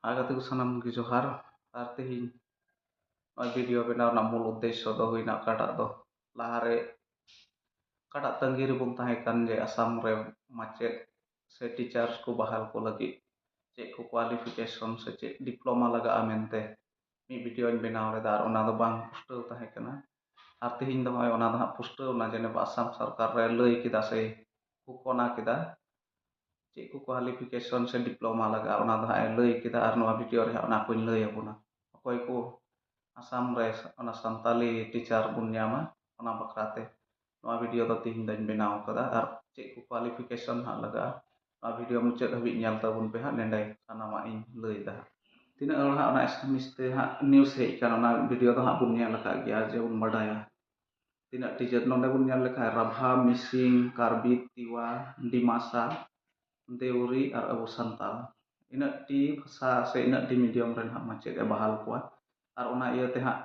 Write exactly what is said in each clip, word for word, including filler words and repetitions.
ᱟᱨ ᱜᱟᱛᱮ ᱠᱚ ᱥᱟᱱᱟᱢ ᱜᱮ ᱡᱚᱦᱟᱨ᱾ ᱟᱨ ᱛᱮᱦᱮᱧ ᱱᱚᱣᱟ ᱵᱷᱤᱰᱤᱭᱳ ᱵᱮᱱᱟᱣ ᱨᱮᱱᱟᱜ ᱢᱩᱞ ᱩᱫᱽᱫᱮᱥᱥᱚ ᱫᱚ ᱦᱩᱭᱱᱟ ᱚᱠᱟᱴᱟᱜ ᱫᱚ ᱞᱟᱦᱟᱨᱮ ᱚᱠᱟᱴᱟᱜ ᱛᱟᱺᱜᱤ ᱨᱮᱵᱚᱱ ᱛᱟᱦᱮᱸ ᱠᱟᱱ ᱡᱮ ᱟᱥᱟᱢ ᱨᱮ ᱢᱟᱪᱮᱫ ᱥᱮ ᱴᱤᱪᱟᱨᱥ ᱠᱚ ᱵᱟᱦᱟᱞ ᱠᱚ ᱞᱟᱹᱜᱤᱫ ᱪᱮᱫ ᱠᱚ ᱠᱳᱣᱟᱞᱤᱯᱷᱤᱠᱮᱥᱚᱱ ᱥᱮ ᱪᱮᱫ ᱰᱤᱯᱞᱳᱢᱟ ᱞᱟᱜᱟᱜᱼᱟ ᱢᱮᱱᱛᱮ ᱢᱤᱫ ᱵᱷᱤᱰᱤᱭᱳᱧ ᱵᱮᱱᱟᱣ ᱞᱮᱫᱟ, ᱟᱨ ᱚᱱᱟ ᱫᱚ ᱵᱟᱝ ᱯᱩᱥᱴᱟᱹᱣ ᱛᱟᱦᱮᱸ ᱠᱟᱱᱟ᱾ ᱟᱨ ᱛᱮᱦᱮᱧ ᱫᱚ ᱱᱚᱜᱼᱚᱭ ᱚᱱᱟ ᱫᱚ ᱦᱟᱸᱜ ᱯᱩᱥᱴᱟᱹᱣ ᱮᱱᱟ, ᱡᱮᱱᱚ ᱟᱥᱟᱢ ᱥᱚᱨᱠᱟᱨ ᱨᱮ ᱞᱟᱹᱭ ᱠᱮᱫᱟ ᱥᱮ ᱜᱷᱳᱥᱚᱱᱟ ᱠᱮᱫᱟ ᱪᱮᱫ ᱠᱚ ᱠᱳᱣᱟᱞᱤᱯᱷᱤᱠᱮᱥᱚᱱ ᱥᱮ ᱰᱤᱯᱞᱳᱢᱟ ᱞᱟᱜᱟᱜᱼᱟ, ᱚᱱᱟ ᱫᱚ ᱦᱟᱸᱜ ᱮ ᱞᱟᱹᱭ ᱠᱮᱫᱟ᱾ ᱟᱨ ᱱᱚᱣᱟ ᱵᱷᱤᱰᱤᱭᱳ ᱨᱮ ᱦᱟᱸᱜ ᱚᱱᱟ ᱠᱚᱧ ᱞᱟᱹᱭ ᱟᱵᱚᱱᱟ, ᱚᱠᱚᱭ ᱠᱚ ᱟᱥᱟᱢ ᱨᱮ ᱚᱱᱟ ᱥᱟᱱᱛᱟᱞᱤ ᱴᱤᱪᱟᱨ ᱵᱚᱱ ᱧᱟᱢᱟ, ᱚᱱᱟ ᱵᱟᱠᱷᱨᱟ ᱛᱮ ᱱᱚᱣᱟ ᱵᱷᱤᱰᱤᱭᱳ ᱫᱚ ᱛᱮᱦᱮᱧ ᱫᱚᱧ ᱵᱮᱱᱟᱣ ᱠᱟᱫᱟ᱾ ᱟᱨ ᱪᱮᱫ ᱠᱚ ᱠᱳᱣᱟᱞᱤᱯᱷᱤᱠᱮᱥᱚᱱ ᱦᱟᱸᱜ ᱞᱟᱜᱟᱜᱼᱟ, ᱱᱚᱣᱟ ᱵᱷᱤᱰᱤᱭᱳ ᱢᱩᱪᱟᱹᱫ ᱦᱟᱹᱵᱤᱡ ᱧᱮᱞ ᱛᱟᱵᱚᱱ ᱯᱮ ᱦᱟᱸᱜ, ᱱᱮᱰᱮ ᱥᱟᱱᱟᱢᱟᱜ ᱤᱧ ᱞᱟᱹᱭ ᱮᱫᱟ ᱦᱟᱸᱜ᱾ ᱛᱤᱱᱟᱹᱜ ᱦᱚᱲ ᱦᱟᱸᱜ ᱚᱱᱟ ᱟᱥᱟᱢᱤᱥ ᱛᱮ ᱦᱟᱸᱜ ᱱᱤᱭᱩᱡᱽ ᱦᱮᱡ ᱟᱠᱟᱱ, ᱚᱱᱟ ᱵᱷᱤᱰᱤᱭᱳ ᱫᱚ ᱦᱟᱸᱜ ᱵᱚᱱ ᱧᱮᱞ ᱟᱠᱟᱫ ᱜᱮᱭᱟ, ᱡᱮᱵᱚᱱ ᱵᱟᱰᱟᱭᱟ ᱛᱤᱱᱟᱹᱜ ᱴᱤ ᱡᱟᱹᱛ ᱱᱚᱰᱮ ᱵᱚᱱ ᱧᱮᱞ ᱞᱮᱠᱷᱟᱱ ᱨᱟᱵᱷᱟ, ᱢᱤᱥᱤᱝ, ᱠᱟᱨᱵᱤ, ᱛᱤᱣᱟ, ᱰᱤᱢᱟᱥᱟ, ᱫᱮᱣᱨᱤ ᱟᱨ ᱟᱵᱚ ᱥᱟᱱᱛᱟᱞ, ᱤᱱᱟᱹᱜ ᱴᱤ ᱵᱷᱟᱥᱟ ᱥᱮ ᱤᱱᱟᱹᱜ ᱴᱤ ᱢᱤᱰᱤᱭᱟᱢ ᱨᱮᱱ ᱦᱟᱸᱜ ᱢᱟᱪᱮᱫ ᱮ ᱵᱟᱦᱟᱞ ᱠᱚᱣᱟ᱾ ᱟᱨ ᱚᱱᱟ ᱤᱭᱟᱹᱛᱮ ᱦᱟᱸᱜ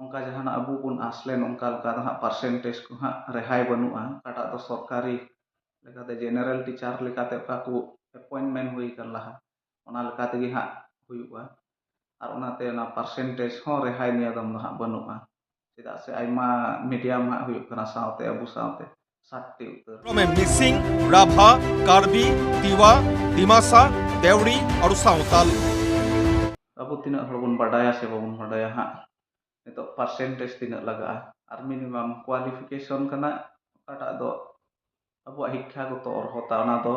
ᱚᱱᱠᱟ ᱡᱟᱦᱟᱱᱟᱜ ᱟᱵᱚ ᱵᱚᱱ ᱟᱸᱥ ᱞᱮᱱ ᱚᱱᱠᱟ ᱞᱮᱠᱟ ᱫᱚ ᱦᱟᱸᱜ ᱯᱟᱨᱥᱮᱱᱴᱮᱡᱽ ᱠᱚ ᱦᱟᱸᱜ ᱨᱮᱦᱟᱭ ᱵᱟᱹᱱᱩᱜᱼᱟ᱾ ᱚᱠᱟᱴᱟᱜ ᱫᱚ ᱥᱚᱨᱠᱟᱨᱤ ᱞᱮᱠᱟᱛᱮ ᱡᱮᱱᱟᱨᱮᱞ ᱴᱤᱪᱟᱨ ᱞᱮᱠᱟᱛᱮ ᱚᱠᱟ ᱠᱚ ᱮᱯᱚᱭᱮᱱᱴᱢᱮᱱᱴ ᱦᱩᱭ ᱟᱠᱟᱱ ᱞᱟᱦᱟ, ᱚᱱᱟ ᱞᱮᱠᱟ ᱛᱮᱜᱮ ᱦᱟᱸᱜ ᱦᱩᱭᱩᱜᱼᱟ᱾ ᱟᱨ ᱚᱱᱟᱛᱮ ᱚᱱᱟ ᱯᱟᱨᱥᱮᱱᱴᱮᱡᱽ ᱦᱚᱸ ᱨᱮᱦᱟᱭ ᱱᱤᱭᱟᱹ ᱫᱚᱢ ᱫᱚ ᱦᱟᱸᱜ ᱵᱟᱹᱱᱩᱜᱼᱟ᱾ ᱪᱮᱫᱟᱜ ᱥᱮ ᱟᱭᱢᱟ ᱢᱤᱰᱤᱭᱟᱢ ᱦᱟᱸᱜ ᱦᱩᱭᱩᱜ ᱠᱟᱱᱟ ᱥᱟᱶᱛᱮ ᱟᱵᱚ ᱥᱟᱶᱛᱮ ᱥᱟᱛᱴᱤ ᱩᱛᱟᱹᱨ᱾ ᱢᱤᱥᱤᱝ, ᱨᱟᱵᱷᱟ, ᱠᱟᱨᱵᱤ, ᱛᱤᱣᱟ, ᱰᱤᱢᱟᱥᱟ, ᱫᱮᱣᱨᱤ ᱟᱨ ᱥᱟᱶᱛᱟᱞ᱾ ᱟᱵᱚ ᱛᱤᱱᱟᱹᱜ ᱦᱚᱲ ᱵᱚᱱ ᱵᱟᱰᱟᱭᱟ ᱥᱮ ᱵᱟᱵᱚᱱ ᱵᱟᱰᱟᱭᱟ ᱦᱟᱸᱜ, ᱱᱤᱛᱚᱜ ᱯᱟᱨᱥᱮᱱᱴᱮᱡᱽ ᱛᱤᱱᱟᱹᱜ ᱞᱟᱜᱟᱜᱼᱟ ᱟᱨ ᱢᱤᱱᱤᱢᱟᱢ ᱠᱳᱣᱟᱞᱤᱯᱷᱤᱠᱮᱥᱚᱱ ᱠᱟᱱᱟ, ᱚᱠᱟᱴᱟᱜ ᱫᱚ ᱟᱵᱚᱣᱟᱜ ᱦᱤᱠᱠᱷᱟᱜᱚᱛᱚ ᱚᱨᱦᱚᱛᱟ, ᱚᱱᱟ ᱫᱚ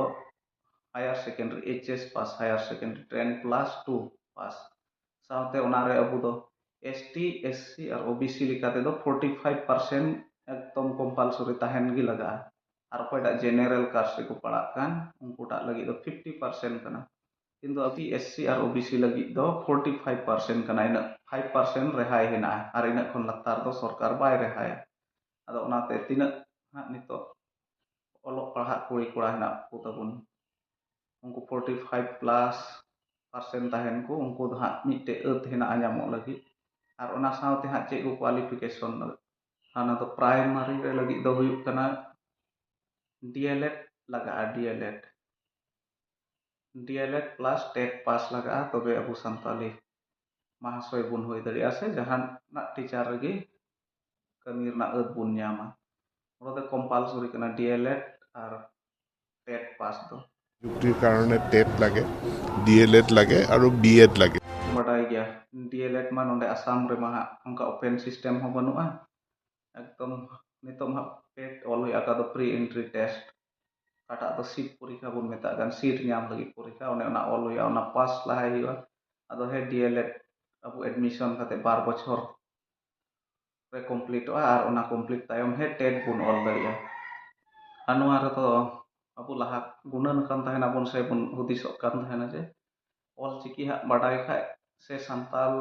higher secondary, H S pass, higher secondary ten plus two pass. ᱥᱟᱶᱛᱮ ᱚᱱᱟᱨᱮ ᱟᱵᱚ ᱫᱚ ᱮᱥ ᱴᱤ, ᱮᱥ ᱥᱤ ᱟᱨ ᱳ ᱵᱤ ᱥᱤ ᱞᱮᱠᱟ ᱛᱮᱫᱚ ᱯᱷᱳᱨᱴᱤ ᱯᱷᱟᱭᱤᱵᱷ ᱯᱟᱨᱥᱮᱱᱴ ᱮᱠᱫᱚᱢ ᱠᱚᱢᱯᱟᱞᱥᱚᱨᱤ ᱛᱟᱦᱮᱱ ᱜᱮ ᱞᱟᱜᱟᱜᱼᱟ᱾ ᱟᱨ ᱚᱠᱚᱭᱴᱟᱜ ᱡᱮᱱᱟᱨᱮᱞ ᱠᱟᱥᱴ ᱨᱮᱠᱚ ᱯᱟᱲᱟᱜ ᱠᱟᱱ, ᱩᱱᱠᱩᱴᱟᱜ ᱞᱟᱹᱜᱤᱫ ᱫᱚ ᱯᱷᱤᱯᱴᱤ ᱯᱟᱨᱥᱮᱱᱴ ᱠᱟᱱᱟ᱾ ᱠᱤᱱᱛᱩ ᱟᱵᱚ ᱮᱥ ᱥᱤ ᱟᱨ ᱳ ᱵᱤ ᱥᱤ ᱞᱟᱹᱜᱤᱫ ᱫᱚ ᱯᱷᱳᱨᱴᱤ ᱯᱷᱟᱭᱤᱵᱷ ᱯᱟᱨᱥᱮᱱᱴ ᱠᱟᱱᱟ, ᱤᱱᱟᱹᱜ ᱯᱷᱟᱭᱤᱵᱷ ᱯᱟᱨᱥᱮᱱᱴ ᱨᱮᱦᱟᱭ ᱦᱮᱱᱟᱜᱼᱟ, ᱟᱨ ᱤᱱᱟᱹᱜ ᱠᱷᱚᱱ ᱞᱟᱛᱟᱨ ᱫᱚ ᱥᱚᱨᱠᱟᱨ ᱵᱟᱭ ᱨᱮᱦᱟᱭᱟ᱾ ᱟᱫᱚ ᱚᱱᱟᱛᱮ ᱛᱤᱱᱟᱹᱜ ᱦᱟᱸᱜ ᱱᱤᱛᱚᱜ ᱚᱞᱚᱜ ᱯᱟᱲᱦᱟᱜ ᱠᱩᱲᱤ ᱠᱚᱲᱟ ᱦᱮᱱᱟᱜ ᱠᱚ ᱛᱟᱵᱚᱱ, ᱩᱱᱠᱩ ᱯᱷᱳᱨᱴᱤ ᱯᱷᱟᱭᱤᱵᱷ ᱯᱞᱟᱥ ᱯᱟᱨᱥᱮᱱᱴ ᱛᱟᱦᱮᱱ ᱠᱚ, ᱩᱱᱠᱩ ᱫᱚ ᱦᱟᱸᱜ ᱢᱤᱫᱴᱮᱡ ᱟᱹᱛ ᱦᱮᱱᱟᱜᱼᱟ ᱧᱟᱢᱚᱜ ᱞᱟᱹᱜᱤᱫ᱾ ᱟᱨ ᱚᱱᱟ ᱥᱟᱶᱛᱮ ᱦᱟᱸᱜ ᱪᱮᱫ ᱠᱚ ᱠᱳᱣᱟᱞᱤᱯᱷᱤᱠᱮᱥᱚᱱ, ᱚᱱᱟ ᱫᱚ ᱯᱨᱟᱭᱢᱟᱨᱤ ᱨᱮ ᱞᱟᱹᱜᱤᱫ ᱫᱚ ᱦᱩᱭᱩᱜ ᱠᱟᱱᱟ ᱰᱤ ᱮᱞ ᱮᱰ ᱞᱟᱜᱟᱜᱼᱟ, ᱰᱤ ᱮᱞ ᱮᱰ᱾ ᱰᱤ ᱮᱞ ᱮᱰ ᱯᱞᱟᱥ ᱴᱮᱴ ᱯᱟᱥ ᱞᱟᱜᱟᱜᱼᱟ, ᱛᱚᱵᱮ ᱟᱵᱚ ᱥᱟᱱᱛᱟᱞᱤ ᱢᱟᱦᱟᱥᱚᱭ ᱵᱚᱱ ᱦᱩᱭ ᱫᱟᱲᱮᱭᱟᱜᱼᱟ, ᱥᱮ ᱡᱟᱦᱟᱱᱟᱜ ᱴᱤᱪᱟᱨ ᱨᱮᱜᱮ ᱠᱟᱹᱢᱤ ᱨᱮᱱᱟᱜ ᱟᱹᱫ ᱵᱚᱱ ᱧᱟᱢᱟ᱾ ᱚᱱᱟ ᱫᱚ ᱠᱚᱢᱯᱟᱞᱥᱚᱨᱤ ᱠᱟᱱᱟ, ᱰᱤ ᱮᱞ ᱮᱰ ᱟᱨ ᱴᱮᱴ ᱯᱟᱥ ᱫᱚ᱾ নিযুক্তিৰ কাৰণে টেট লাগে, ডি এল এড লাগে আৰু বি এড লাগে। ᱵᱟᱰᱟᱭ ᱜᱮᱭᱟ, ᱰᱤ ᱮᱞ ᱮᱰ ᱢᱟ ᱱᱚᱰᱮ ᱟᱥᱟᱢ ᱨᱮᱢᱟ ᱦᱟᱸᱜ ᱚᱱᱠᱟ ᱳᱯᱮᱱ ᱥᱤᱥᱴᱮᱢ ᱦᱚᱸ ᱵᱟᱹᱱᱩᱜᱼᱟ᱾ ᱮᱠᱫᱚᱢ ᱱᱤᱛᱚᱜ ᱢᱟ ᱦᱟᱸᱜ ᱴᱮᱴ ᱚᱞ ᱦᱩᱭᱩᱜᱼᱟ, ᱚᱠᱟ ᱫᱚ ᱯᱨᱤ ᱮᱱᱴᱨᱤ ᱴᱮᱥᱴ, ᱚᱠᱟᱴᱟᱜ ᱫᱚ ᱥᱤᱴ ᱯᱚᱨᱤᱠᱠᱷᱟ ᱵᱚᱱ ᱢᱮᱛᱟᱜ ᱠᱟᱱ, ᱥᱤᱴ ᱧᱟᱢ ᱞᱟᱹᱜᱤᱫ ᱯᱚᱨᱤᱠᱠᱷᱟ, ᱚᱱᱮ ᱚᱱᱟ ᱚᱞ ᱦᱩᱭᱩᱜᱼᱟ, ᱚᱱᱟ ᱯᱟᱥ ᱞᱟᱦᱟᱭ ᱦᱩᱭᱩᱜᱼᱟ᱾ ᱟᱫᱚ ᱦᱮᱸ, ᱰᱤ ᱮᱞ ᱮᱰ ᱟᱵᱚ ᱮᱰᱢᱤᱥᱚᱱ ᱠᱟᱛᱮ ᱵᱟᱨ ᱵᱚᱪᱷᱚᱨ ᱨᱮ ᱠᱚᱢᱯᱞᱤᱴᱚᱜᱼᱟ, ᱟᱨ ᱚᱱᱟ ᱠᱚᱢᱯᱞᱤᱴ ᱛᱟᱭᱚᱢ ᱦᱮᱸ ᱴᱮᱴ ᱵᱚᱱ ᱚᱞ ᱫᱟᱲᱮᱭᱟᱜᱼᱟ᱾ ᱟᱨ ᱱᱚᱣᱟ ᱨᱮᱫᱚ ᱟᱵᱚ ᱞᱟᱦᱟ ᱜᱩᱱᱟᱹᱱ ᱟᱠᱟᱱ ᱛᱟᱦᱮᱱᱟᱵᱚᱱ ᱥᱮ ᱵᱚᱱ ᱦᱩᱫᱤᱥᱚᱜ ᱠᱟᱱ ᱛᱟᱦᱮᱱᱟ ᱡᱮ ᱚᱞ ᱪᱤᱠᱤ ᱦᱟᱸᱜ ᱵᱟᱰᱟᱭ ᱠᱷᱟᱡ ᱥᱮ ᱥᱟᱱᱛᱟᱞ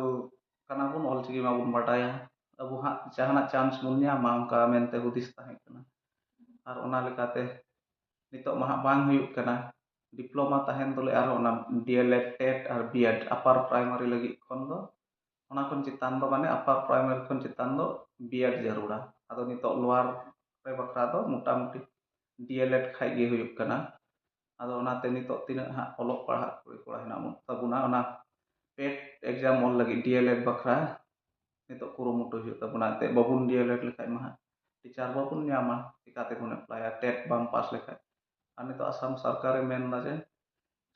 ᱠᱟᱱᱟ ᱵᱚᱱ, ᱚᱞ ᱪᱤᱠᱤ ᱢᱟᱵᱚᱱ ᱵᱟᱰᱟᱭᱟ, ᱟᱵᱚ ᱦᱟᱸᱜ ᱡᱟᱦᱟᱱᱟᱜ ᱪᱟᱱᱥ ᱵᱚᱱ ᱧᱟᱢᱟ, ᱚᱱᱠᱟ ᱢᱮᱱᱛᱮ ᱦᱩᱫᱤᱥ ᱛᱟᱦᱮᱸ ᱠᱟᱱᱟ᱾ ᱟᱨ ᱚᱱᱟ ᱞᱮᱠᱟᱛᱮ ᱱᱤᱛᱚᱜ ᱢᱟ ᱦᱟᱸᱜ ᱵᱟᱝ ᱦᱩᱭᱩᱜ ᱠᱟᱱᱟ᱾ ᱰᱤᱯᱞᱳᱢᱟ ᱛᱟᱦᱮᱱ ᱛᱩᱞᱩᱡ ᱟᱨᱦᱚᱸ ᱚᱱᱟ ᱰᱤ ᱮᱞ ᱮᱰ, ᱴᱮᱴ ᱟᱨ ᱵᱤ ᱮᱰ ᱟᱯᱟᱨ ᱯᱨᱟᱭᱢᱟᱨᱤ ᱞᱟᱹᱜᱤᱫ ᱠᱷᱚᱱ ᱫᱚ, ᱚᱱᱟ ᱠᱷᱚᱱ ᱪᱮᱛᱟᱱ ᱫᱚ, ᱢᱟᱱᱮ ᱟᱯᱟᱨ ᱯᱨᱟᱭᱢᱟᱨᱤ ᱠᱷᱚᱱ ᱪᱮᱛᱟᱱ ᱫᱚ ᱵᱤ ᱮᱰ ᱡᱟᱹᱨᱩᱲᱟ᱾ ᱟᱫᱚ ᱱᱤᱛᱚᱜ ᱞᱳᱣᱟᱨ ᱨᱮ ᱵᱟᱠᱷᱨᱟ ᱫᱚ ᱢᱚᱴᱟᱢᱩᱴᱤ ᱰᱤ ᱮᱞ ᱮᱰ ᱠᱷᱟᱡ ᱜᱮ ᱦᱩᱭᱩᱜ ᱠᱟᱱᱟ᱾ ᱟᱫᱚ ᱚᱱᱟᱛᱮ ᱱᱤᱛᱚᱜ ᱛᱤᱱᱟᱹᱜ ᱦᱟᱸᱜ ᱚᱞᱚᱜ ᱯᱟᱲᱦᱟᱜ ᱠᱩᱲᱤ ᱠᱚᱲᱟ ᱦᱮᱱᱟᱜ ᱵᱚᱱ ᱛᱟᱵᱚᱱᱟ, ᱚᱱᱟ ᱴᱮᱴ ᱮᱠᱡᱟᱢ ᱚᱞ ᱞᱟᱹᱜᱤᱫ ᱰᱤ ᱮᱞ ᱮᱰ ᱵᱟᱠᱷᱨᱟ ᱱᱤᱛᱚᱜ ᱠᱩᱨᱩᱢᱩᱴᱩ ᱦᱩᱭᱩᱜ ᱛᱟᱵᱚᱱᱟ᱾ ᱮᱱᱛᱮᱫ ᱵᱟᱵᱚᱱ ᱰᱤ ᱮᱞ ᱮᱰ ᱞᱮᱠᱷᱟᱡ ᱢᱟ ᱦᱟᱸᱜ ᱴᱤᱪᱟᱨ ᱵᱟᱵᱚᱱ ᱧᱟᱢᱟ, ᱪᱤᱠᱟᱹ ᱛᱮᱵᱚᱱ ᱮᱯᱞᱟᱭᱟ ᱴᱮᱴ ᱵᱟᱢ ᱯᱟᱥ ᱞᱮᱠᱷᱟᱡ? ᱟᱨ ᱱᱤᱛᱚᱜ ᱟᱥᱟᱢ ᱥᱚᱨᱠᱟᱨᱮ ᱢᱮᱱ ᱮᱫᱟ ᱡᱮ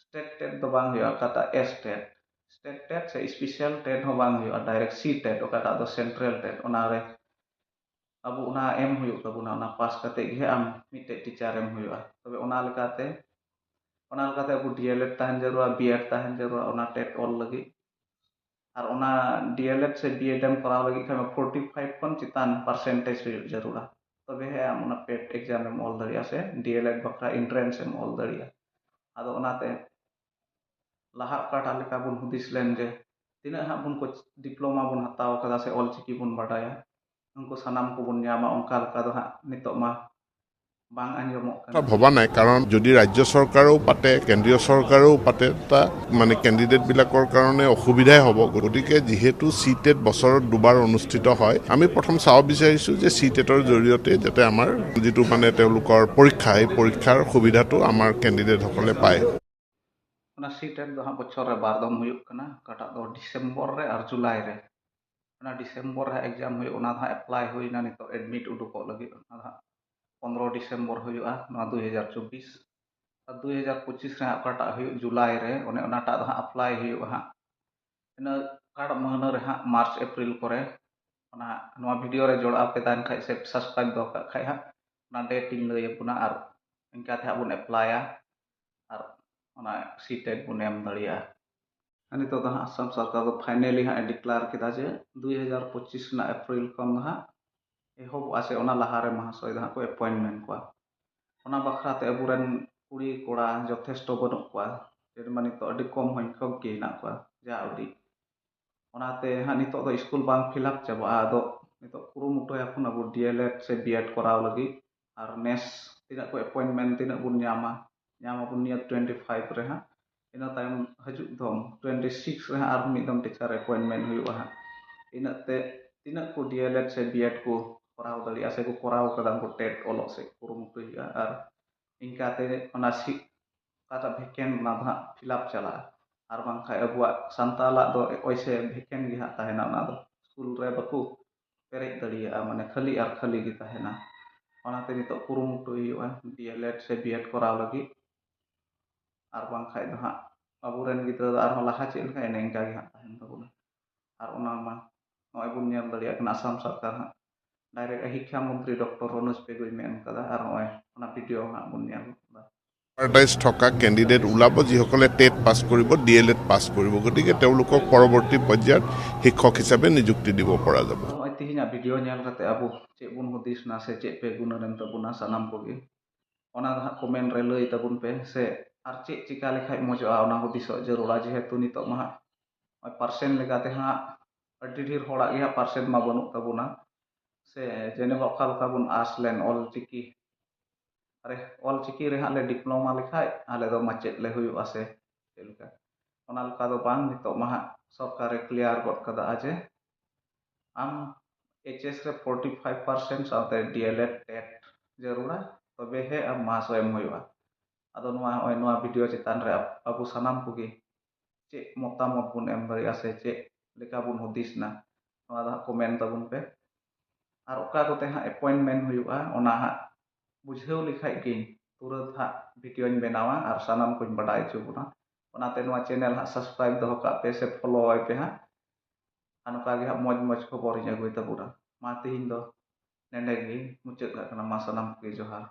ᱥᱴᱮᱴ ᱴᱮᱴ ᱫᱚ ᱵᱟᱝ ᱦᱩᱭᱩᱜᱼᱟ, ᱚᱠᱟᱴᱟᱜ ᱮᱥ ᱴᱮᱴ, ᱥᱴᱮᱴ ᱴᱮᱴ ᱥᱮ ᱥᱯᱮᱥᱟᱞ ᱴᱮᱴ ᱦᱚᱸ ᱵᱟᱝ ᱦᱩᱭᱩᱜᱼᱟ, ᱰᱟᱭᱨᱮᱠᱴ ᱥᱤ ᱴᱮᱴ, ᱚᱠᱟᱴᱟᱜ ᱫᱚ ᱥᱮᱱᱴᱨᱟᱞ ᱴᱮᱴ, ᱚᱱᱟᱨᱮ ᱟᱵᱚ ᱚᱱᱟ ᱮᱢ ᱦᱩᱭᱩᱜ ᱛᱟᱵᱚᱱᱟ᱾ ᱚᱱᱟ ᱯᱟᱥ ᱠᱟᱛᱮ ᱜᱮ ᱟᱢ ᱢᱤᱫᱴᱮᱡ ᱴᱤᱪᱟᱨ ᱮᱢ ᱦᱩᱭᱩᱜᱼᱟ᱾ ᱛᱚᱵᱮ ᱚᱱᱟ ᱞᱮᱠᱟᱛᱮ, ᱚᱱᱟ ᱞᱮᱠᱟᱛᱮ ᱟᱵᱚ ᱰᱤ ᱮᱞ ᱮᱰ ᱛᱟᱦᱮᱱ ᱡᱟᱹᱨᱩᱲᱟ, ᱵᱤ ᱮᱰ ᱛᱟᱦᱮᱱ ᱡᱟᱹᱨᱩᱲᱟ, ᱚᱱᱟ ᱴᱮᱴ ᱚᱞ ᱞᱟᱹᱜᱤᱫ᱾ ᱟᱨ ᱚᱱᱟ ᱰᱤ ᱮᱞ ᱮᱰ ᱥᱮ ᱵᱤ ᱮᱰ ᱮᱢ ᱠᱚᱨᱟᱣ ᱞᱟᱹᱜᱤᱫ ᱠᱷᱟᱱ ᱯᱷᱳᱨᱴᱤ ᱯᱷᱟᱭᱤᱵᱷ ᱠᱷᱚᱱ ᱪᱮᱛᱟᱱ ᱯᱟᱨᱥᱮᱱᱴᱮᱡᱽ ᱦᱩᱭᱩᱜ ᱡᱟᱹᱨᱩᱲᱟ, ᱛᱚᱵᱮ ᱦᱮᱸ ᱟᱢ ᱚᱱᱟ ᱴᱮᱴ ᱮᱠᱡᱟᱢ ᱮᱢ ᱚᱞ ᱫᱟᱲᱮᱭᱟᱜᱼᱟ ᱥᱮ ᱰᱤ ᱮᱞ ᱮᱰ ᱵᱟᱠᱷᱨᱟ ᱮᱱᱴᱨᱮᱱᱥ ᱮᱢ ᱚᱞ ᱫᱟᱲᱮᱭᱟᱜᱼᱟ᱾ ᱟᱫᱚ ᱚᱱᱟᱛᱮ ᱞᱟᱦᱟ ᱚᱠᱟᱴᱟᱜ ᱞᱮᱠᱟ ᱵᱚᱱ ᱦᱩᱫᱤᱥ ᱞᱮᱱ ᱡᱮ ᱛᱤᱱᱟᱹᱜ ᱦᱟᱸᱜ ᱵᱚᱱ ᱠᱳᱪ-, ᱰᱤᱯᱞᱳᱢᱟ ᱵᱚᱱ ᱦᱟᱛᱟᱣ ᱠᱟᱫᱟ ᱥᱮ ᱚᱞ ᱪᱤᱠᱤ ᱵᱚᱱ ᱵᱟᱰᱟᱭᱟ, ᱩᱱᱠᱩ ᱥᱟᱱᱟᱢ ᱠᱚᱵᱚᱱ ᱧᱟᱢᱟ, ᱚᱱᱠᱟ ᱞᱮᱠᱟ ᱫᱚ ᱦᱟᱸᱜ ᱱᱤᱛᱚᱜ ᱢᱟ ᱵᱟᱝ ᱟᱸᱡᱚᱢᱚᱜ ᱠᱟᱱᱟ। ভবা নাই, কাৰণ যদি ৰাজ্য চৰকাৰেও পাতে, কেন্দ্ৰীয় চৰকাৰেও পাতে, তা মানে কেণ্ডিডেটবিলাকৰ কাৰণে অসুবিধাই হ'ব। গতিকে যিহেতু চি টেট বছৰত দুবাৰ অনুষ্ঠিত হয়, আমি প্ৰথম চাব বিচাৰিছোঁ যে চি টেটৰ জৰিয়তে যাতে আমাৰ যিটো মানে তেওঁলোকৰ পৰীক্ষা, সেই পৰীক্ষাৰ সুবিধাটো আমাৰ কেণ্ডিডেটসকলে পায়। ᱚᱱᱟ ᱥᱤ ᱴᱮᱴ ᱫᱚ ᱦᱟᱸᱜ ᱵᱚᱪᱷᱚᱨ ᱨᱮ ᱵᱟᱨ ᱫᱚᱢ ᱦᱩᱭᱩᱜ ᱠᱟᱱᱟ, ᱚᱠᱟᱴᱟᱜ ᱫᱚ ᱰᱤᱥᱮᱢᱵᱚᱨ ᱨᱮ ᱟᱨ ᱡᱩᱞᱟᱭ ᱨᱮ᱾ ᱚᱱᱟ ᱰᱤᱥᱮᱢᱵᱚᱨ ᱨᱮ ᱦᱟᱸᱜ ᱮᱠᱡᱟᱢ ᱦᱩᱭᱩᱜ, ᱚᱱᱟ ᱫᱚ ᱦᱟᱸᱜ ᱮᱯᱞᱟᱭ ᱦᱩᱭᱱᱟ ᱱᱤᱛᱚᱜ ᱮᱰᱢᱤᱴ ᱩᱰᱩᱠᱚᱜ ᱞᱟᱹᱜᱤᱫ, ᱚᱱᱟ ᱫᱚ ᱦᱟᱸᱜ ᱯᱚᱱᱨᱚ ᱰᱤᱥᱮᱢᱵᱚᱨ ᱦᱩᱭᱩᱜᱼᱟ ᱱᱚᱣᱟ ᱫᱩᱭ ᱦᱟᱡᱟᱨ ᱪᱚᱵᱵᱤᱥ᱾ ᱟᱨ ᱫᱩᱭ ᱦᱟᱡᱟᱨ ᱯᱚᱸᱪᱤᱥ ᱨᱮ ᱦᱟᱸᱜ ᱚᱠᱟᱴᱟᱜ ᱦᱩᱭᱩᱜ ᱡᱩᱞᱟᱭ ᱨᱮ, ᱚᱱᱮ ᱚᱱᱟᱴᱟᱜ ᱫᱚ ᱦᱟᱸᱜ ᱮᱯᱞᱟᱭ ᱦᱩᱭᱩᱜᱼᱟ ᱦᱟᱸᱜ ᱤᱱᱟᱹ ᱠᱟᱴ ᱢᱟᱹᱦᱱᱟᱹ ᱨᱮ ᱦᱟᱸᱜ ᱢᱟᱨᱪ ᱮᱯᱨᱤᱞ ᱠᱚᱨᱮ᱾ ᱚᱱᱟ ᱱᱚᱣᱟ ᱵᱷᱤᱰᱤᱭᱳ ᱨᱮ ᱡᱚᱲᱟᱣ ᱯᱮ ᱛᱟᱦᱮᱱ ᱠᱷᱟᱡ ᱥᱮ ᱥᱟᱵᱥᱠᱨᱟᱭᱤᱵ ᱫᱚᱦᱚ ᱠᱟᱜ ᱠᱷᱟᱡ ᱦᱟᱸᱜ ᱚᱱᱟ ᱰᱮᱴ ᱤᱧ ᱞᱟᱹᱭ ᱟᱵᱚᱱᱟ ᱟᱨ ᱤᱱᱠᱟ ᱛᱮ ᱦᱟᱸᱜ ᱵᱚᱱ ᱮᱯᱞᱟᱭᱟ ᱟᱨ ᱚᱱᱟ ᱥᱤ ᱴᱮᱴ ᱵᱚᱱ ᱮᱢ ᱫᱟᱲᱮᱭᱟᱜᱼᱟ᱾ ᱟᱨ ᱱᱤᱛᱚᱜ ᱫᱚ ᱦᱟᱸᱜ ᱟᱥᱟᱢ ᱥᱚᱨᱠᱟᱨ ᱫᱚ ᱯᱷᱟᱭᱱᱮᱞᱤ ᱦᱟᱸᱜ ᱮ ᱰᱤᱠᱞᱮᱭᱟᱨ ᱠᱮᱫᱟ ᱡᱮ ᱫᱩᱭ ᱦᱟᱡᱟᱨ ᱯᱚᱸᱪᱤᱥ ᱨᱮᱱᱟᱜ ᱮᱯᱨᱤᱞ ᱠᱷᱚᱱ ᱫᱚ ᱦᱟᱸᱜ ᱮᱦᱚᱵᱚᱜᱼᱟ ᱥᱮ ᱚᱱᱟ ᱞᱟᱦᱟᱨᱮ ᱢᱚᱦᱟᱥᱚᱭ ᱫᱚ ᱦᱟᱸᱜ ᱠᱚ ᱮᱯᱚᱭᱮᱱᱴᱢᱮᱱᱴ ᱠᱚᱣᱟ᱾ ᱚᱱᱟ ᱵᱟᱠᱷᱨᱟ ᱛᱮ ᱟᱵᱚᱨᱮᱱ ᱠᱩᱲᱤ ᱠᱚᱲᱟ ᱡᱚᱛᱷᱮᱥᱴᱚ ᱵᱟᱹᱱᱩᱜ ᱠᱚᱣᱟ, ᱡᱮ ᱢᱟ ᱱᱤᱛᱚᱜ ᱟᱹᱰᱤ ᱠᱚᱢ ᱥᱚᱝᱠᱷᱚᱠ ᱜᱮ ᱦᱮᱱᱟᱜ ᱠᱚᱣᱟ ᱡᱟ ᱩᱰᱤ᱾ ᱚᱱᱟᱛᱮ ᱦᱟᱸᱜ ᱱᱤᱛᱚᱜ ᱫᱚ ᱥᱠᱩᱞ ᱵᱟᱝ ᱯᱷᱤᱞᱟᱯ ᱪᱟᱵᱟᱜᱼᱟ, ᱟᱫᱚ ᱱᱤᱛᱚᱜ ᱠᱩᱨᱩᱢᱩᱴᱩᱭᱟᱵᱚᱱ ᱟᱵᱚ ᱰᱤ ᱮᱞ ᱮᱰ ᱥᱮ ᱵᱤ ᱮᱰ ᱠᱚᱨᱟᱣ ᱞᱟᱹᱜᱤᱫ᱾ ᱟᱨ ᱱᱮᱥ ᱛᱤᱱᱟᱹᱜ ᱠᱚ ᱮᱯᱚᱭᱮᱱᱴᱢᱮᱱᱴ ᱛᱤᱱᱟᱹᱜ ᱵᱚᱱ ᱧᱟᱢᱟ, ᱧᱟᱢ ᱟᱵᱚᱱ ᱱᱤᱭᱟᱹ ᱴᱩᱭᱮᱱᱴᱤ ᱯᱷᱟᱭᱤᱵᱷ ᱨᱮ ᱦᱟᱸᱜ᱾ ᱤᱱᱟᱹ ᱛᱟᱭᱚᱢ ᱦᱤᱡᱩᱜ ᱫᱚᱢ ᱴᱩᱭᱮᱱᱴᱤ ᱥᱤᱠᱥ ᱨᱮ ᱦᱟᱸᱜ ᱟᱨᱦᱚᱸ ᱢᱤᱫ ᱫᱚᱢ ᱴᱤᱪᱟᱨ ᱮᱯᱚᱭᱮᱱᱴᱢᱮᱱᱴ ᱦᱩᱭᱩᱜᱼᱟ ᱦᱟᱸᱜ᱾ ᱤᱱᱟᱹᱜ ᱛᱮ ᱛᱤᱱᱟᱹᱜ ᱠᱚ ᱰᱤ ᱮᱞ ᱮᱰ ᱥᱮ ᱵᱤ ᱮᱰ ᱠᱚ ᱠᱚᱨᱟᱣ ᱫᱟᱲᱮᱭᱟᱜᱼᱟ ᱥᱮ ᱠᱚ ᱠᱚᱨᱟᱣ ᱠᱟᱫᱟ ᱩᱱᱠᱩ ᱴᱮᱴ ᱚᱞᱚᱜ ᱥᱮᱫ ᱠᱩᱨᱩᱢᱩᱴᱩᱭ ᱦᱩᱭᱩᱜᱼᱟ᱾ ᱟᱨ ᱤᱱᱠᱟᱛᱮ ᱚᱱᱟ ᱥᱤᱴ ᱚᱠᱟᱴᱟᱜ ᱵᱷᱮᱠᱮᱱᱴ ᱚᱱᱟ ᱫᱚ ᱦᱟᱸᱜ ᱯᱷᱤᱞᱟᱯ ᱪᱟᱞᱟᱜᱼᱟ᱾ ᱟᱨ ᱵᱟᱝᱠᱷᱟᱡ ᱟᱵᱚᱣᱟᱜ ᱥᱟᱱᱛᱟᱞᱟᱜ ᱫᱚ ᱳᱭᱥᱮ ᱵᱷᱮᱠᱮᱱᱴ ᱜᱮ ᱦᱟᱸᱜ ᱛᱟᱦᱮᱱᱟ, ᱚᱱᱟ ᱫᱚ ᱥᱠᱩᱞ ᱨᱮ ᱵᱟᱠᱚ ᱯᱮᱨᱮᱡ ᱫᱟᱲᱮᱭᱟᱜᱼᱟ, ᱢᱟᱱᱮ ᱠᱷᱟᱹᱞᱤ ᱟᱨ ᱠᱷᱟᱹᱞᱤ ᱜᱮ ᱛᱟᱦᱮᱱᱟ᱾ ᱚᱱᱟᱛᱮ ᱱᱤᱛᱚᱜ ᱠᱩᱨᱩᱢᱩᱴᱩᱭ ᱦᱩᱭᱩᱜᱼᱟ ᱰᱤ ᱮᱞ ᱮᱰ ᱥᱮ ᱵᱤ ᱮᱰ ᱠᱚᱨᱟᱣ ᱞᱟᱹᱜᱤᱫ᱾ ᱟᱨ ᱵᱟᱝᱠᱷᱟᱡ ᱫᱚ ᱦᱟᱸᱜ ᱟᱵᱚᱨᱮᱱ ᱜᱤᱫᱽᱨᱟᱹ ᱫᱚ ᱟᱨᱦᱚᱸ ᱞᱟᱦᱟ ᱪᱮᱫ ᱞᱮᱠᱟ ᱮᱱᱮ ᱤᱱᱠᱟ ᱜᱮ ᱦᱟᱸᱜ ᱛᱟᱦᱮᱱ ᱛᱟᱵᱚᱱᱟ᱾ ᱟᱨ ᱚᱱᱟ ᱢᱟ ᱱᱚᱜᱼᱚᱭ ᱵᱚᱱ ᱧᱮᱞ ᱫᱟᱲᱮᱭᱟᱜ ᱠᱟᱱᱟ ᱟᱥᱟᱢ ᱥᱚᱨᱠᱟᱨ ᱦᱟᱸᱜ ᱰᱟᱭᱨᱮᱠᱴ ᱥᱤᱠᱠᱷᱟ ᱢᱚᱱᱛᱨᱤ ᱰᱚᱠᱴᱚᱨ ᱨᱚᱱᱳᱡᱽ ᱯᱮᱜᱩᱭ ᱢᱮᱱ ᱠᱟᱫᱟ, ᱟᱨ ᱱᱚᱜᱼᱚᱭ ᱚᱱᱟ ᱵᱷᱤᱰᱤᱭᱳ ᱦᱟᱸᱜ ᱵᱚᱱ ᱧᱮᱞ ᱠᱟᱫᱟ᱾ পাৰডাইজ থকা কেণ্ডিডেট ওলাব, যিসকলে টেট পাছ কৰিব, ডি এল এড পাছ কৰিব। গতিকে তেওঁলোকক পৰৱৰ্তী পৰ্যায়ত শিক্ষক হিচাপে নিযুক্তি দিব পৰা যাব। ᱱᱚᱜᱼᱚᱭ ᱛᱮᱦᱮᱧᱟᱜ ᱵᱷᱤᱰᱤᱭᱳ ᱧᱮᱞ ᱠᱟᱛᱮ ᱟᱵᱚ ᱪᱮᱫ ᱵᱚᱱ ᱦᱩᱫᱤᱥ ᱱᱟ ᱥᱮ ᱪᱮᱫ ᱯᱮ ᱜᱩᱱᱟᱹᱱ ᱮᱱ ᱛᱟᱵᱚᱱᱟ ᱥᱟᱱᱟᱢ ᱠᱚᱜᱮ, ᱚᱱᱟ ᱫᱚ ᱦᱟᱸᱜ ᱠᱚᱢᱮᱱᱴ ᱨᱮ ᱞᱟᱹᱭ ᱛᱟᱵᱚᱱ ᱯᱮ, ᱥᱮ ᱟᱨ ᱪᱮᱫ ᱪᱤᱠᱟ ᱞᱮᱠᱷᱟᱡ ᱢᱚᱡᱚᱜᱼᱟ, ᱚᱱᱟ ᱦᱩᱫᱤᱥᱚᱜ ᱡᱟᱹᱨᱩᱲᱟ᱾ ᱡᱮᱦᱮᱛᱩ ᱱᱤᱛᱚᱜ ᱢᱟ ᱦᱟᱸᱜ ᱱᱚᱜᱼᱚᱭ ᱯᱟᱨᱥᱮᱱᱴ ᱞᱮᱠᱟᱛᱮ ᱦᱟᱸᱜ ᱟᱹᱰᱤ ᱰᱷᱮᱨ ᱦᱚᱲᱟᱜ ᱜᱮ ᱦᱟᱸᱜ ᱯᱟᱨᱥᱮᱱᱴ ᱢᱟ ᱵᱟᱹᱱᱩᱜ ᱛᱟᱵᱚᱱᱟ, ᱥᱮ ᱡᱮᱱᱮᱵᱟ ᱚᱠᱟ ᱞᱮᱠᱟ ᱵᱚᱱ ᱟᱸᱥ ᱞᱮᱱ ᱚᱞ ᱪᱤᱠᱤ ᱟᱨᱮ ᱚᱞ ᱪᱤᱠᱤ ᱨᱮ ᱦᱟᱸᱜ ᱞᱮ ᱰᱤᱯᱞᱳᱢᱟ ᱞᱮᱠᱷᱟᱡ ᱟᱞᱮ ᱫᱚ ᱢᱟᱪᱮᱫ ᱞᱮ ᱦᱩᱭᱩᱜᱼᱟ ᱥᱮ ᱪᱮᱫ ᱞᱮᱠᱟ? ᱚᱱᱟ ᱞᱮᱠᱟ ᱫᱚ ᱵᱟᱝ᱾ ᱱᱤᱛᱚᱜ ᱢᱟ ᱦᱟᱸᱜ ᱥᱚᱨᱠᱟᱨᱮ ᱠᱞᱤᱭᱟᱨ ᱜᱚᱫ ᱠᱟᱫᱟ ᱡᱮ ᱟᱢ ᱮᱭᱤᱪ ᱮᱥ ᱨᱮ ᱯᱷᱳᱨᱴᱤ ᱯᱷᱟᱭᱤᱵᱷ ᱯᱟᱨᱥᱮᱱᱴ ᱥᱟᱶᱛᱮ ᱰᱤ ᱮᱞ ᱮᱰ ᱴᱮᱴ ᱡᱟᱹᱨᱩᱲᱟ, ᱛᱚᱵᱮ ᱦᱮ ᱟᱢ ᱢᱟᱦᱟᱥᱚᱭ ᱮᱢ ᱦᱩᱭᱩᱜᱼᱟ᱾ ᱟᱫᱚ ᱱᱚᱣᱟ ᱱᱚᱜᱼᱚᱭ ᱱᱚᱣᱟ ᱵᱷᱤᱰᱤᱭᱳ ᱪᱮᱛᱟᱱ ᱨᱮ ᱟᱵᱚ ᱥᱟᱱᱟᱢ ᱠᱚᱜᱮ ᱪᱮᱫ ᱢᱚᱛᱟᱢᱚᱛ ᱵᱚᱱ ᱮᱢ ᱫᱟᱲᱮᱭᱟᱜᱼᱟ ᱥᱮ ᱪᱮᱫ ᱞᱮᱠᱟ ᱵᱚᱱ ᱦᱩᱫᱤᱥ ᱮᱱᱟ, ᱱᱚᱣᱟ ᱫᱚ ᱦᱟᱸᱜ ᱠᱚᱢᱮᱱᱴ ᱛᱟᱵᱚᱱ ᱯᱮ᱾ ᱟᱨ ᱚᱠᱟ ᱠᱚᱛᱮ ᱦᱟᱸᱜ ᱮᱯᱚᱭᱮᱱᱴᱢᱮᱱᱴ ᱦᱩᱭᱩᱜᱼᱟ, ᱚᱱᱟ ᱦᱟᱸᱜ ᱵᱩᱡᱷᱟᱹᱣ ᱞᱮᱠᱷᱟᱡ ᱜᱤᱧ ᱛᱩᱨᱟᱹᱛ ᱦᱟᱸᱜ ᱵᱷᱤᱰᱤᱭᱳᱧ ᱵᱮᱱᱟᱣᱟ ᱟᱨ ᱥᱟᱱᱟᱢ ᱠᱚᱧ ᱵᱟᱰᱟᱭ ᱦᱚᱪᱚ ᱵᱚᱱᱟ᱾ ᱚᱱᱟᱛᱮ ᱱᱚᱣᱟ ᱪᱮᱱᱮᱞ ᱦᱟᱸᱜ ᱥᱟᱵᱥᱠᱨᱟᱭᱤᱵ ᱫᱚᱦᱚ ᱠᱟᱜ ᱯᱮ ᱥᱮ ᱯᱷᱚᱞᱳ ᱟᱭ ᱯᱮ ᱦᱟᱸᱜ᱾ ᱟᱨ ᱱᱚᱝᱠᱟ ᱜᱮ ᱦᱟᱸᱜ ᱢᱚᱡᱽ ᱢᱚᱡᱽ ᱠᱷᱚᱵᱚᱨᱤᱧ ᱟᱹᱜᱩᱭ ᱛᱟᱵᱚᱱᱟ᱾ ᱢᱟ ᱛᱮᱦᱮᱧ ᱫᱚ ᱱᱮᱰᱮ ᱜᱮ ᱢᱩᱪᱟᱹᱫ ᱠᱟᱜ ᱠᱟᱱᱟ᱾ ᱢᱟ ᱥᱟᱱᱟᱢ ᱠᱚᱜᱮ ᱡᱚᱦᱟᱨ᱾